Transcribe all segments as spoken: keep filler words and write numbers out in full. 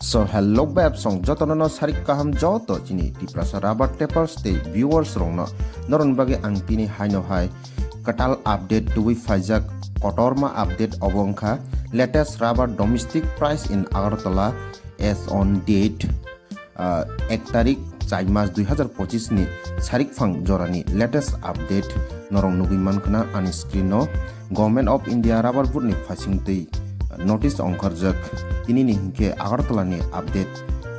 So hello beb song jotono no sarik kaham joto chini Tiprasa rubber tapers tei viewers rokno norokni bagwi ang tini haino hai kwtal update tubui phaijak kotorma update obo wngkha latest rubber domestic price in Agartala as on date ah, ek tarik char mas dui hazar pochis ni sarikphang jorani latest update norok nugui mankha na ani screen o. Government of India rubber board ni phaising twi notice ongkharjak. Tini ni hinkhe Agartala ni update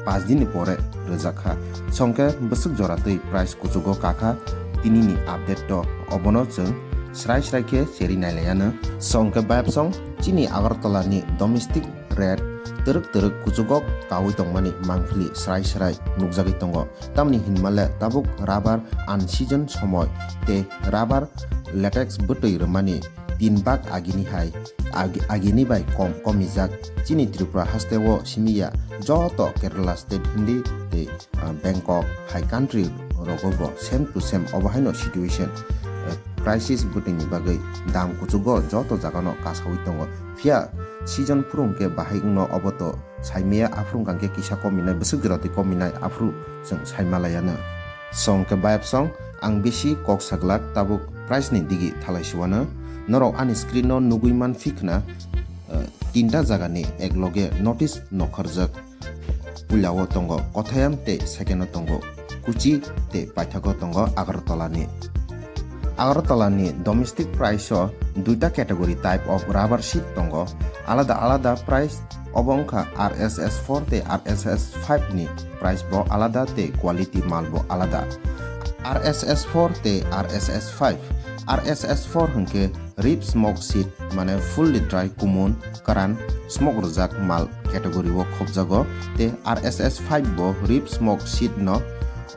paanch din ni pore rwjakha. Songkhe bwswk jora twi price kuchugo kakha tini ni update to obono chwng srai srai khe cheri nailaiano. Songkhe bayapsong chini Agartala ni domestic rate twrwk twrwk kuchugok kaui tongmani mangpili srai srai nukjagwi tongo. Tamni hinmale tabuk rubber unseason somoi tei rubber latex bwtwi rwmani tin bak agini hai ag-, agini bai kom komijak. Chini Tripura hasteo simiya joto Kerala state hindi tei ah, Bangkok hai country rogo bo same to same obo haino situation, eh, crisis bwtwini bagwi dam kuchugo joto jagano kasaui tongo. Phiya season phuru hwnkhe bahai wngno obo to saimaya aphuru hwnkhe kisa kominai bwswk jora twi kominai aphuru chwng saimalaiano. Songkhe bayapsong ang bisi kok saglak tabuk price ni digi thalai siwano. Norok ani screen no nugui man phikhna, eh, tinta jagani ekloge notice nokharjak. Puilao tongo Kothayam tei second o tongo Kuchi tei paithago tongo Agartala ni. Agartala ni domestic price o duita category type of rubber sheet tongo. Alada alada price obo wngkha R S S four tei R S S five ni price bo alada tei quality mal bo alada. R S S four tei R S S five, R S S four hwnkhe rib smoke sheet mane fully dry kumun karan smoke rwjak mal category o khopjago tei R S S five bo rib smoke sheet no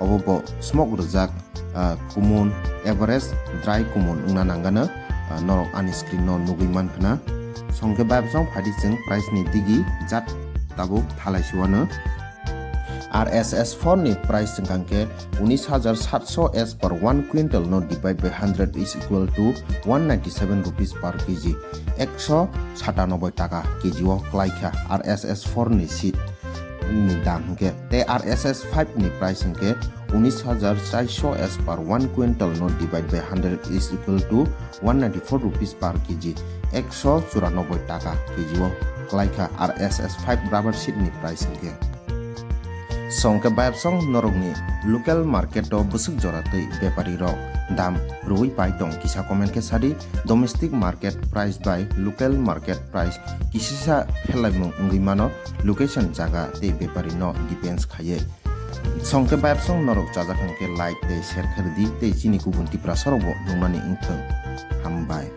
obo bo smoke rwjak, ah, kumun average dry kumun wngna nangano, ah, norok ani screen no nugui mankha na. Songkhe bayapsong phaidi chwng price ni digi jat tabuk thalai siwano. R S S four ni price wngkha khe unis hajar satso as per one quintal no divide by hundred is equal to one ninety seven rupees per K G. Ekso satanoboi taka K G o kwlaikha R S S four ni sheet ni dam hwnkhe. Tei R S S five ni price hwnkhe unis hajar charso as per one quintal no divide by hundred is equal to one ninety four rupees per K G. Ekso churanoboi taka K G o kwlaikha R S S five rubber sheet ni price hwnkhe. Songkhe bayapsong norokni local market o bwswk jora tei bepari rok dam rwui pai tong kisa comment khe sadi. Domestic market price bai local market price kisisa pherlaimung wngwi mano, location jaga tei bepari no depends khaiwi. Songkhe bayapsong norok chajak hwnkhe like tei share khe rwdi tei chini kubun Tiprasa rokbo nuknani wngthung. Hambai.